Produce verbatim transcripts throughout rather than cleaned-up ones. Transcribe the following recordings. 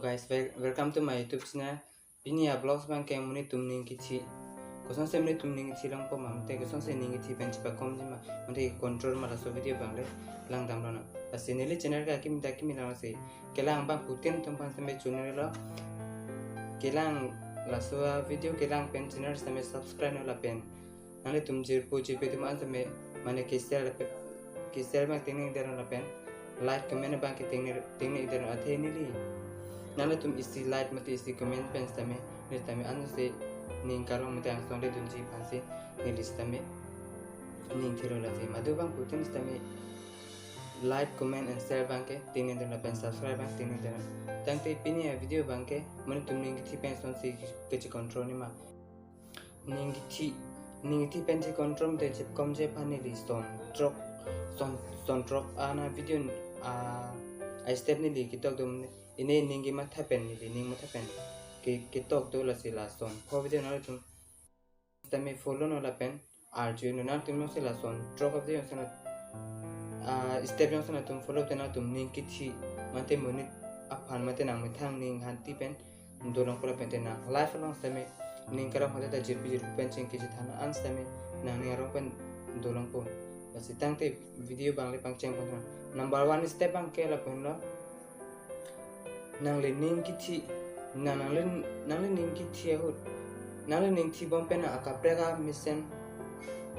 Guys, wel- welcome to my YouTube channel. Pini a vlogs abangke monit atum ning kithi. Kosonsi monit atum ning kithi longpo ma, mate kosonsi ning kithi pen chepakomji ma, mate control ma, laso video abang le langdamlonang. Lasi neli channel ke akimi ta akimi lang si. Kelang abang putin atum aphan sitame chonelo. Kelang laso a video kelang pen channel sitame subscribe non lapen nanglitum jirpo jirpi atum an sitame mane ke-share lapen ke-share abang tengne detnon lapen like comment abangke tengne tengne detnon, athe neli nanglitum isi like mate isi comment pen sitame neli sitame ansi ning karong mate angsong le dunji aphansi neli sitame ning thelo. Lasi madu abang putin sitame like, comment and share abangke tengne detnon lapen subscribe abang tengne detnon. Tangte pini a video abangke monit atum ning kithi pen kosonsi kechecontrol ji ma. Ning kithi, ning kithi pen checontrol mate chekomji aphan neli son throk, son son throk ana video a a step neli ketok dum, ine ning kematha pen neli ning matha pen ke ketok do. Lasi lason pho video nanglitum sitame follow non lapen arjunon, nanglitum jongsi lason throk a video sana a step jongsi nangtum follow te nangtum ning kithi mate monit aphan mate nangmethang ning handi pen dolongpo lapen te nang life along sitame ning karong hande ta jirpi jirpi pen chingki chethan an sitame nangning arong pen dolongpo. Lasi tangte video abang le pangcheng pon. Number one step abangke lapulo, nangli ning kithi, nang nangli nangli ning kithi ahut, nangli ning thibom pen nang akaprek amesen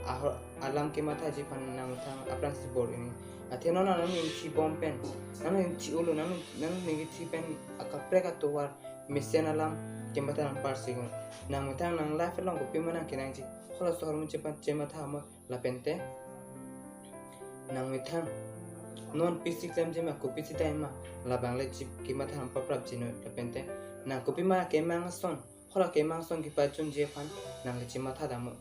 ahor alam kemathaji aphan nangmethang aphrangsi bor-i nang. Athe non nang ning thibom pen, nang ning thi-olo, nang nang ning kithi pen akaprek atovar mesen alam kematha nang parsi nang. Nangmethang nang life along kopima nang kenangji, halaso ahormu chepan chematha mo lapen te nangmethang non pisi klemji ma, kopisi dai ma, labang le chip kematha nang paprapji non lapen te nang kopima kemang ason, hala kemang ason kepachunji aphan nangli chematha damnon.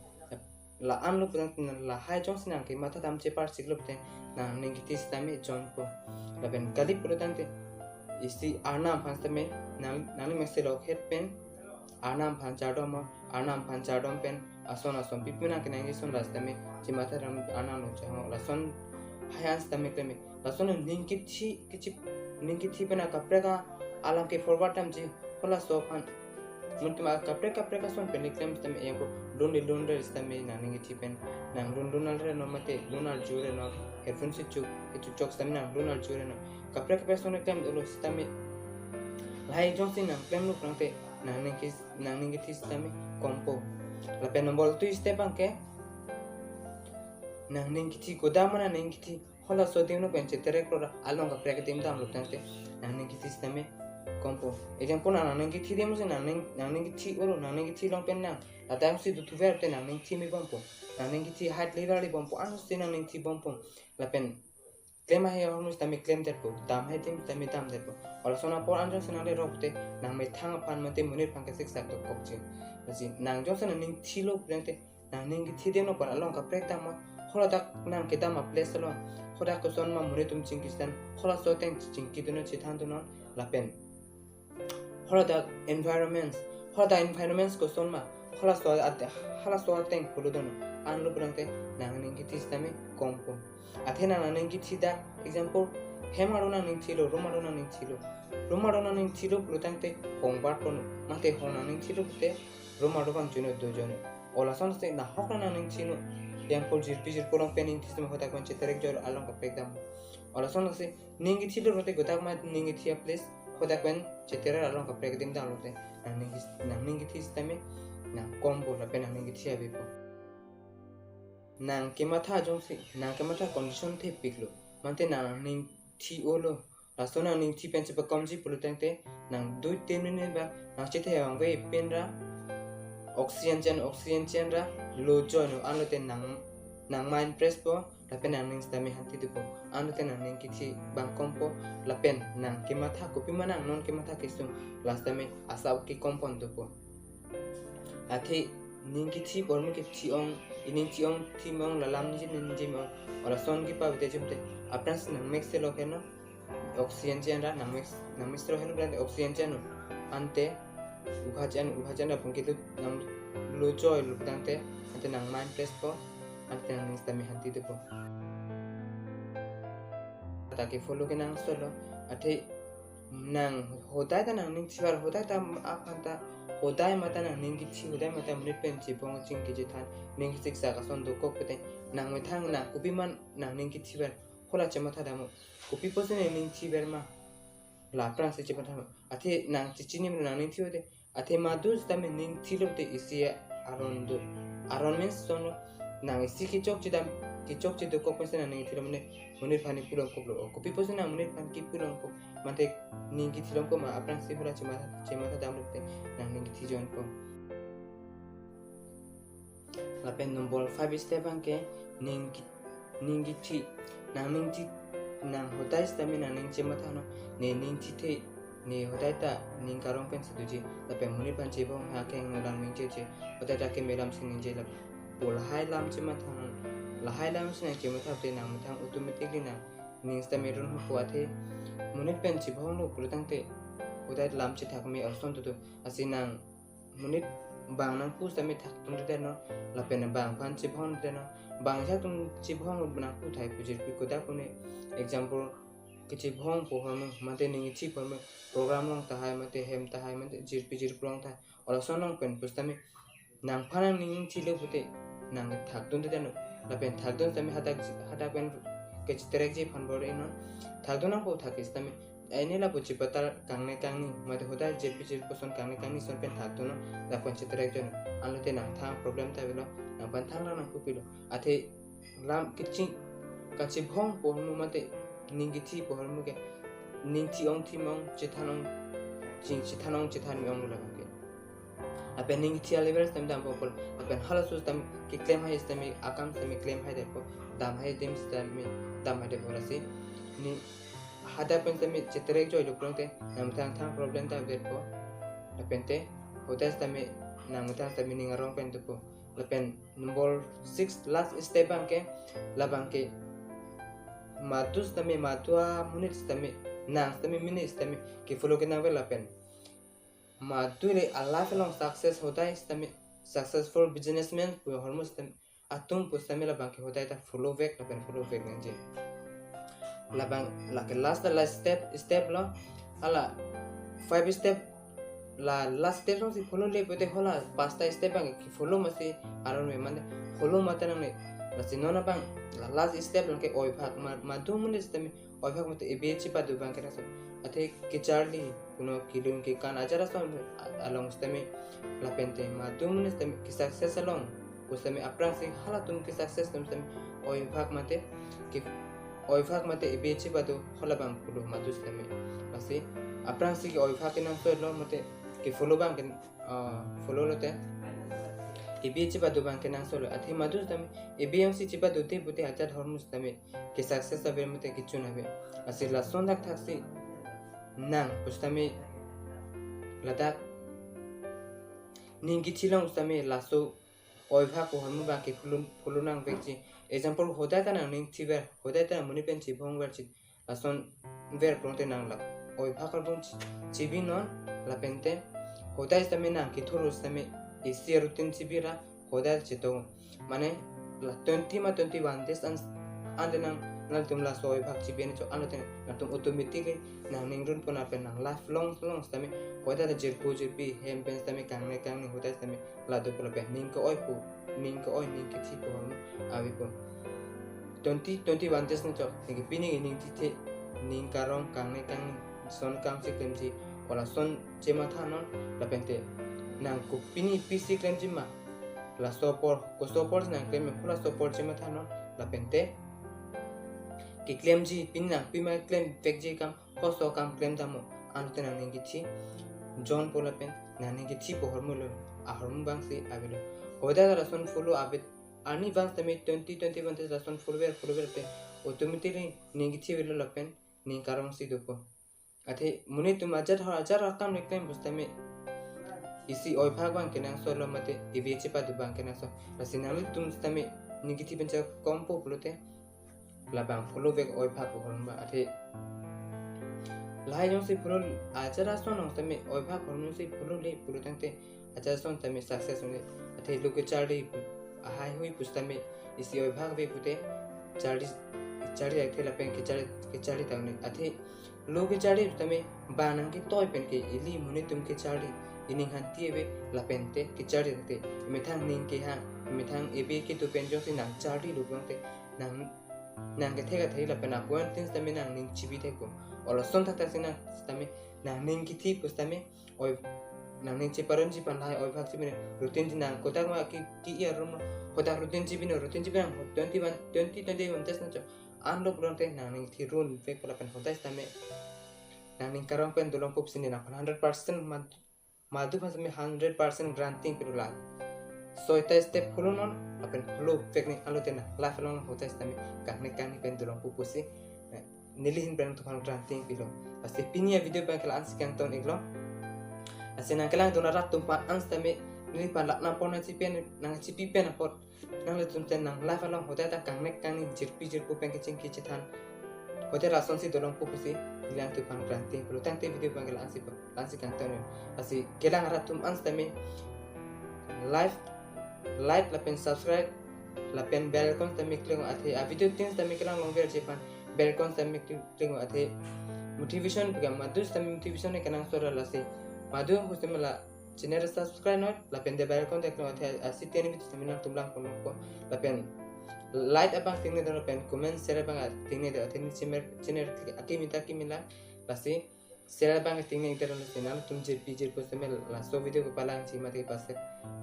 La-anlo putangte nang lahai jongsi nang kematha dam cheparsiklo pute nang ning kithi sitame jonpo. Lapen kali putangte isi Arnam aphan sitame nang nangli mekse lokhet pen Arnam aphan chardom, Arnam aphan chardom pen ason ason pipi nang kenangji ason la sitame chematha dam Arnam along chehang, lason hai an sitame kleme. Lason ning kithi kichip ning kithi pen akaprek alam ke forward damji, halaso aphan. Monit atum akaprek kaprek ason pen le klem sitame, eko lun le lun re sitame nang ning kithi pen nang lun lun al re non mate lun arju re non, headphone si chuk, chuk chok sitame nang lun arju re non. Kaprek kaprek ason le klem dolo sitame lahai jongsi nang klemlo putangte nang ning kis nang ning kithi sitame kompo. Lapen number two step abangke nang ning kithi kodam ma nang ning kithi halaso adim no pen cheterek ro ra along kaprek adim damlo putangte nang ning kithi sitame kompo. Example nang nang ning kithi adim si nang ning nang ning kithi olo, nang ning kithi along pen nang ladak si duthuver te nang ning thi me bompo, nang ning kithi height level le bompo, ansi nang ning thi bompo. Lapen klem ahai ahormu sitame klemdetpo, dam ahai adim sitame damdetpo. Halason apor an jongsi nang le rok te nangmethang aphan mate monit aphan kesik sak tok kokche. Lasi nang jongsi nang ning thilo putangte nang ning kithi adim no pen along kaprek dam ma, haladak nang kedam a place along, hadak koson ma monit atum chingki chethan, halaso ateng chingki dunnon chethan dunnon, lapen haladak environments, haladak environments koson ma, halaso at halaso ateng pulu dunnon, anlo putangte nang ning kithi sitame kompo. Athe nang nang ning kithi dak example hem arlo nang ning thilo, room arlo nang ning thilo, room arlo nang ning thilo putangte hong bar kono mate hong nang ning thilo pute room arlo abang juno do juno. Halason si nahok nang ning thino, example jirpi jirpo along pen ning thi sitame hadak pen cheterek jor along kaprek dam. Halason si ning kithilo pute kodak ma ning kithi a place hadak pen cheterek along kaprek adim damlo te nang ning kis- nang ning kithi sitame nang kompo lapen nang ning kithi avepo. Nang kematha jongsi nang kematha condition thepiklo mate nang ning thi-olo, laso nang ning thi pen chepakomji pulotangte nang dui tin minute ba nang chethe vangve pen ra oxygen chen oxygen chen ra lo join anlote nang nang mind fresh po lapen nang ning sitame handi dopo. Anlote nang ning kithi abang kompo lapen nang kematha kopima nang non kematha kesung la sitame asap kekompon dopo. Athe ning kithi pormu kithi ong, ining thi ong, thi ong, lalam niji niji ong, halason kipavete jumte aphrangsi nang mix lo heno, oxygen chen ra nang mix nang mix lo heno pulotangte oxygen chen no. Ante ukha chen ukha chen ra pung kitu nang lo join lo pulotangte ante nang mind fresh po, ante nang ning sitame handi dopo. Atake follow kenangsot lo, athe Nang hodai ta nangning thivar, hodai ta aphan ta, hodai mate nangning kithi, hodai mate monit pen chibong chingki chethan, ning kisiksak ason dokok pete, nang methang nang kopi ma nangning kithivar, hala chematha damnon. Kopi pusi nangning thivar ma, la aphrangsi chematha damnon. Athe nang chechini ma nangning thivar te, athe madu sitame ning thilo te isi aron do. Aron means son lo, nang isi kechok chedam, kechok chedokok pensi nangning thilo mane monit aphan kipu longkoklo. O kopi pusi nang monit aphan kipu longkok, mate ning kithi longkok ma, aphrangsi hala chematha, chematha damlo te nangning kithi jonpo. Lapen number five step abangke ning ki-, ning kithi, nangning thi, nang hodai sitame nangning chemathanon, ne ning thithe, ne hodai ta ning karong pensi doji, lapen monit aphan chibong ha keng nang mingche che, hodai ta keme lam si ningje lapu, lahai lam chemathanon, lahai lam si nang chematha te nang methang automatically nangning sitame run hopo, athe monit pen chibonglo pulotangte hodai lam chethak me ason tutu, lasi nang monit bang nangpu sitame thakdun te no, lapen bang aphan chibong te no, bang thakdun chibong nangpu thai pu jirpi kodak pune, example, kechibongpo ahormu, mate ning kithi ahormu, program along tahai, mate hem tahai, mate jirpi jirpo along tahai, hala ason along pen pusitame nangphan nangning thilo pute nang thakdun te no, lapen thakdun sitame hadak, hadak pen kachitrekji aphan bor-inon, thakdun nangpo thak sitame, aini lapu chepatar kangnek kangni, mate hodai jirpi jirpo ason kangnek kangni ason pen thakdunnon, lapen chitrekdunnon. Anlote nangthang problem ta avelo, nangphan thangrap nangkupilo. Athe lam kichi, kachibongpo ahormu mate ning kithipo ahormu ke, ning thi-ong thi-me-ong, chethan-ong, ching chethan-ong chethan me-ong lo abangke. Lapen ning kithi alever sitame dampo pol, lapen halaso sitame keklem hai sitame, akam sitame klem hai dampo, dam hai adim sitame dam hai dampo, lasi ning hadak pen sitame chitrek joi luk pulotangte nang methang thang problem ta avedetpo. Lapen te hodai sitame nang methang sitame ning arong pen dopo. Lapen number six, last step abangke, labangke madu sitame, madu amonit sitame, nang sitame, monit sitame ke-follow kenangver lapen madu le a-life along success hodai sitame, successful businessman pu ahormu sitame, atum pusitame labangke hodai ta follow vek lapen follow vek nangji. Labang, lake last, last step, step lo, hala five step, la last step along si follow le pute hala pasta step abang ke-follow masi aron me mane follow mate nangne. Lasi non abang la last step abangke oivak ma, madu monit sitame oivak mate ebe chepado abangke nangso. Athe kecharli, kuno kelun kekan ajat ason a-, along sitame, lapen te madu monit sitame ke-success along pusitame aphrangsi halatum ke-success atum sitame oivak mate ke, oivak mate ebe chepado hala abang pulo madu sitame. Lasi aphrangsi ke oivak kenangsotlo mate ke-follow abang ke, ah, follow lote ebe chepado abang kenangsotlo. Athe madu sitame ebe jongsi chepado te pute ajat ahormu sitame ke-success ave mate kechun ave. Lasi lason thakthak si nang pusitame ladak ning kithi along sitame laso oivak ahormu abangke follow, follow nangvekji. Example, hodai ta nangning thiver, hodai ta monit pen chibongver chit, lason ver pulotangte nang la oivak arong chi-, chibinon, lapen te hodai sitame nang kethur sitame isi routine chibi ra hodai chetong. Mane la twenty ma twenty-one days an, ante nang, nangtum laso oivak chibi an chok anlote nangtum automatically nangning runpo lapen nang lifelong, long sitame hodai ta jirpo jirpi, hem pen sitame kangnek kangni hodai sitame la dopo lapen ning ke-oipo, ning ke-oi, ning kithipo ahormu avepo. Twenty, twenty-one days an chok, ning ke pini ning tithe, ning karong kangnek kangni ason kam si klemji, hala ason chemathanon, lapen te nang ko pini pisi klemji ma, laso apor, koso apor nang klem, halaso apor chemathanon, lapen te keklemji, pini nang pima klemvekji akam, koso akam klem damnon, anlote nangning kithi jonpo lapen nangning kithipo ahormu lo, ahormu abang si avelo. Hodai ta lason follow ave, arni abang sitame twenty, twenty-one days lason follow ver, follow ver te automatically ning kithi avelo lapen ning karong si dopo. Athe monit atum ajat ahor ajat akam le klem pusitame isi oivak abang kenangsotlo mate ebe chepado abang kenangsot. Lasi nanglitum sitame ning kithi pen chekompo pulote labang follow vek oivak ahormu abang. Athe lahai jongsi follow, ajat ason along sitame oivak ahormu si follow le pulotangte ajat ason sitame success ong-e. Athe lo kecharli pu, ahai hui pusitame isi oivak ave pute charli, charli athe lapen kecharli, kecharli ta ong-e. Athe lo kecharli tame, bang nangketoi pen ke ili monit atum kecharli, ining hanti ave lapen te kecharli te, methang ning kehang, methang ave kedo pen jongsi nangcharlilo pulote, nang nangkethek athai lapen apoint tin sitame nangning chibi thekpo. Olo son thakthak si nang sitame nangning kithi pusitame, oi, nangning cheparun chipan lahai, oi bhag chibi ne routine di nang kodak ma ki ki iya room, kodak routine chibi ne, routine chibi nang twenty one, twenty, twenty one test nangcho. Anlo pulote nangning thi run vek lapen hotai sitame nangning karong pen dolongpo pusi ne nangphan hundred percent mad-, madu aphan sitame hundred percent guarantee pilo la. Soita step follow non, lapen follow vek ne alo te nang life along hotai sitame kangnek kangni pen dolongpo pusi, eh, neli ahin pen nangtumphan guarantee pilo. Lasi pini avideo abang ke la-an si kangton iklo. Lasi nangkelangdun arat atum aphan an sitame neliphan la nangpon nangchipi pen, nangchipi pen apot nanglitum te nang life along hotai ta kangnek kangni, jirpi jirpo pen kechingki chethan, hotai lasonsi dolongpo pusi neli nangtumphan guarantee pilo. Tangte video abang ke la-an si, la-an si kangton. Lasi kelang arat atum an sitame like, like lapen subscribe lapen bell icon sitame click athe avideo tin sitame kelang longverji aphan bell icon sitame click athe motivation pika madu sitame motivation ne kenangsot ra. Lasi madu hu sitame la channel subscribe non lapen te bell icon te click athe asi teni video sitame nangtum langpon nangpo. Lapen like abang tingne do lapen comment share abang tingne do athe ne channel, channel akimi ta akimi lang. Lasi share abang tingne do lasi nangtum jirpi jirpo sitame laso video kepalangji mate kepase,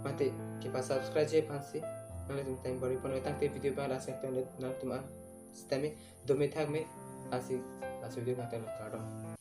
mate kepasubscribe ji aphansi nanglitum time bor-i pon. Tangte video abang la-an si kangton, nangtum an sitame dome thakme, lasi laso video kangton, kardom.